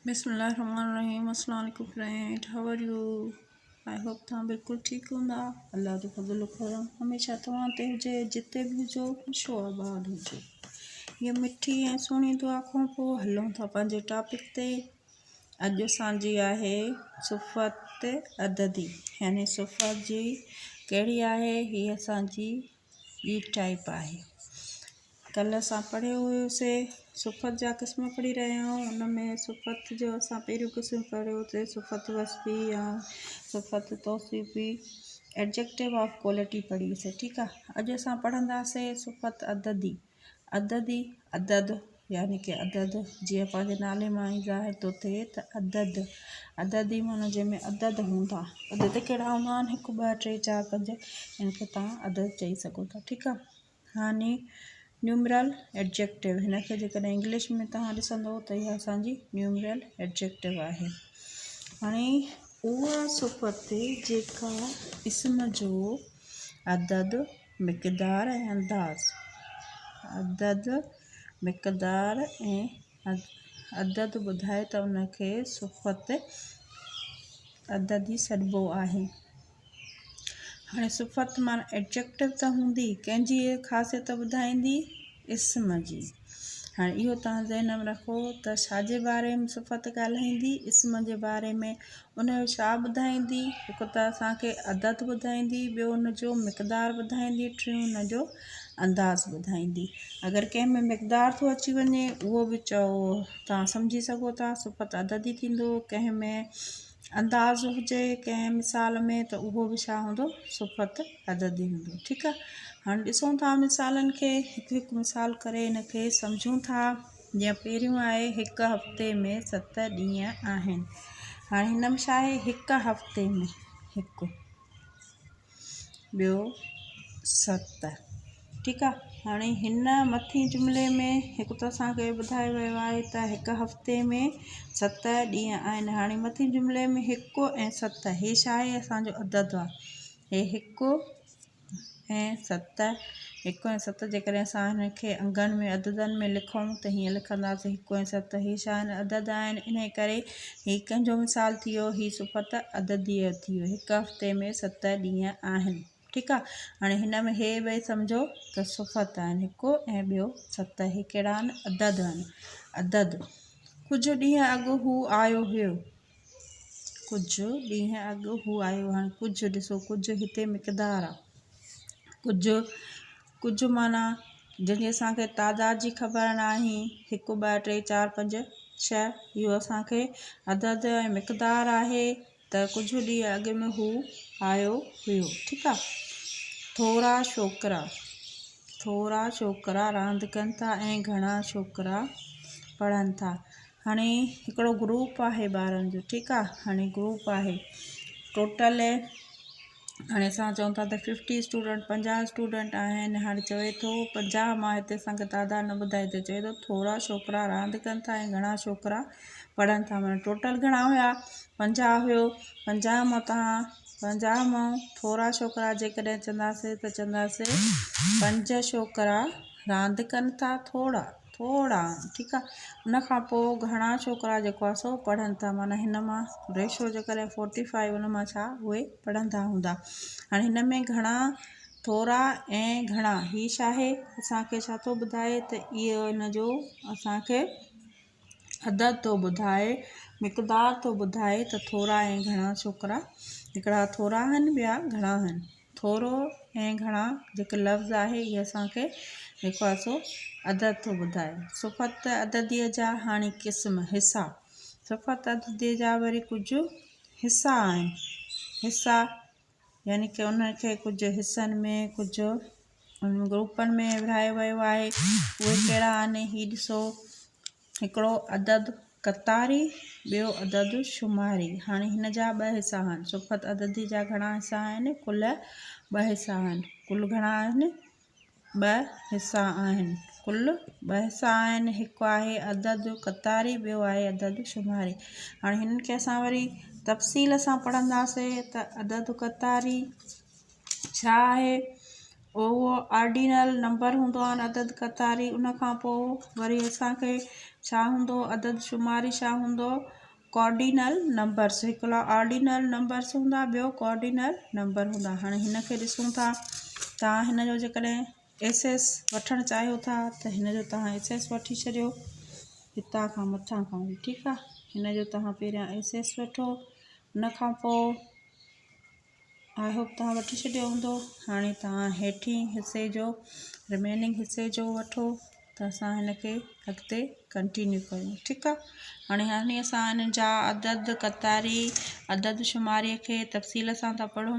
بسم الله الرحمن الرحيم السلام عليڪم friend how are you I hope توهان بلڪل ٺيڪ هوندا الله جو فضل و ڪرم هميشه توهان تي هجي جتي به هجو خوش و آباد هجو هيء مٺي ۽ سهڻي دعا کان پوء هلون ٿا پنهنجي ٽاپڪ تي اڄ اسان جي آهي صفت عددي يعني صفت جي ڪهڙي آهي هي اسان جي ٻي ٽائپ آهي ڪلهه اسان پڙهيو هيوسي صفت جا قسم پڙهي رهيا آهيون ان ۾ صفت جو اسان پهريون قسم پڙهيو ته صفت وصفي يا صفت توصيفي ايڊجيڪٽو آف ڪوالٽي پڙهيسي ٺيڪ آهي اڄ اسان پڙهنداسي صفت عددي عددي عدد يعني ڪي عدد جيئن پنهنجي نالي مان ئي ظاهر ٿو ٿئي ته عدد عددي معنيٰ جنهن ۾ عدد هوندا عدد ڪهڙا هوندا آهن هڪ ٻه ٽي چار پنج ان کي توهان عدد چئي سگهو ٿا ٺيڪ آهي هاڻي نيومرل ايڊجيڪٽو هن کي جيڪڏهن انگلش ۾ توهان ڏسندو ته اها اسان جي نيومرل ايڊجيڪٽو آهي. هاڻي اها صفت جيڪا اسم جو عدد، مقدار ۽ انداز، عدد، مقدار ۽ عدد ٻڌائي ته ان کي صفت عددي سڏبو آهي. هاڻي صفت معنيٰ Adjective ته هوندي ڪنهن جي خاصيت ٻڌائيندي اسم جي. هاڻي اهو توهان ذهن ۾ رکو ته ڇا جي باري ۾ صفت ڳالهائيندي اسم جي باري ۾ ان جو ڇا ٻڌائيندي هڪ ته اسان کي عدد ٻڌائيندي ٻيو ان جو مقدار ٻڌائيندي ٽيون ان جو انداز ٻڌائيندي اگر ڪنهن ۾ مقدار ٿو اچي وڃي اهو به چئو توهان سمجهي سگهو ٿا صفت عدد ئي ٿيندو ڪنهن ۾ انداز هجي ڪنهن مثال ۾ ته اهو به ڇا هوندو صفت عددي هوندو ٺيڪ آ هاڻي ڏسون ٿا مثالن کي هڪ هڪ مثال ڪري ان کي سمجهون ٿا جيئن پهريون آهي هڪ هفتي ۾ ست ڏينهن آهن هاڻي هن ۾ ڇا آهي هڪ هفتي ۾ هڪ ٻيو ست ٺيڪ آ هاڻي هن مٿين جملي ۾ هڪ ته اسان کي ٻڌايو ويو آهي ته هڪ هفتي ۾ ست ڏينهن آهن هاڻي مٿين جملي ۾ هڪ ۽ ست هي ڇا آهي اسان جو عدد آ هي هڪ ۽ ست هڪ ۽ ست جيڪڏهن اسان هن کي انگن ۾ عددن ۾ لکون ته هيئن لکنداسين هڪ ۽ ست هي ڇا آهن عدد آهن انهي ڪري هي ڪنهن جو مثال ٿي ويو هي صفت عدديء جو ٿي ويو هڪ هفتي ۾ ست ڏينهن آهن ٺيڪ آ هاڻي هن ۾ هي ٻئي سمجهو ته صفت آهن هڪ ۽ ٻيو ست هي ڪهڙا آهن عدد آهن عدد ڪجهه ڏينهن اڳ هو آيو هيو ڪجهه ڏينهن اڳ هو آيو هاڻي ڪجهه ڏسو ڪجهه هتي مقدار آ ڪجهه ڪجهه معنيٰ جنهن جي اسان کي تعداد جي خبر ناهي، هڪ، ٻه، ٽي، چار، پنج، ڇهه، اهو اسان کي عدد ۽ مقدار آهي ته ڪجهه ڏينهن اڳ ۾ هو آيو هيو. ٺيڪ آ. ٿورا ڇوڪرا، ٿورا ڇوڪرا راند ڪن ٿا ۽ گهڻا ڇوڪرا پڙهن ٿا. هاڻي هڪڙو گروپ آهي ٻارن جو ٺيڪ آ. هاڻي گروپ آهي ٽوٽل هاڻي اسان چئون ٿا ته ففٽي اسٽوڊنٽ پنجاهه اسٽوڊنٽ آهن هاڻي چوي ٿو پنجاهه مان هتي اسانکي تعداد نه ٻڌائي ٿو چوي ٿو ٿورا ڇوڪرا راند ڪن ٿا ۽ گهڻا ڇوڪرا پڙهن ٿا معنيٰ ٽوٽل گهڻا هيا پنجاهه هيو پنجاهه مان تان پنجاهه مان ٿورا ڇوڪرا جيڪڏهن چونداسي ته چونداسي پنج ڇوڪرا راند ڪن ٿا ٿورا ٿورا ٺيڪ آ ان کان پوء گهڻا ڇوڪرا جيڪو آ سو پڙهن ٿا معنيٰ هن مان ريشو جيڪڏهن فورٽي فائيو ان مان ڇا اهي پڙهندا هوندا هاڻي هن ۾ گهڻا ٿورا ۽ گهڻا هي ڇا آهي اسانکي ڇا ٿو ٻڌائي ته اهو ان جو اسانکي عدد ٿو ٻڌائي مقدار ٿو ٻڌائي ته ٿورا ۽ گهڻا ڇوڪرا هڪڙا ٿورا آهن ٻيا گهڻا آهن ٿورو ۽ گهڻا جيڪي لفظ آهي اهي اسان کي جيڪو آهي سو عدد ٿو ٻڌائي. صفت عدديء جا هاڻي قسم، حصا، صفت عدديء جا وري ڪجهه حصا آهن. حصا يعني ڪي انهن کي ڪجهه حصن ۾ ڪجهه گروپن ۾ ورهايو ويو آهي. اهي ڪهڙا آهن هي ڏسو. هڪڙو عدد قطاري ٻيو عدد شماري. هاڻي هن جا ٻه حصا آهن. صفت عددي جا گهڻا حصا آهن؟ ڪل ٻه حصا آهن. ڪل گهڻا آهن؟ ٻه حصا آهن. ڪل ٻه حصا آهن. هڪ آهي عدد قطاري ٻيو آهي عدد شماري. هاڻي هنن کي اسان وري تفصيل سان پڙهنداسين ته عدد قطاري ڇا آهي؟ اهو آرڊينل نمبر هوندو آهي عدد قطاري ان کان پوء وري اسان کي ڇا هوندو عدد شماري ڇا هوندو ڪارڊينل نمبرس هڪڙا آرڊينل نمبرس هوندا ٻيو ڪارڊينل نمبر هوندا هاڻي هن کي ڏسون ٿا توهان هن جو جيڪڏهن ايس ايس وٺڻ چاهيو ٿا ته هن جو توهان ايس ايس وٺي ڇڏيو هتان کان مٿان کان ٺيڪ آ هن جو توهان پهريان ايس ايس وٺو ان کان پوء I hope توهان وٺي ڇڏيو هوندو هاڻي توهان هيٺين حصي جو رميننگ حصي جو وٺو ته اسان هن کي اڳتي ڪنٽينيو ڪيون ٺيڪ آ هاڻي هاڻي اسان هنن جا عدد قطاري عدد شماري کي تفصيل سان ٿا پڙهون.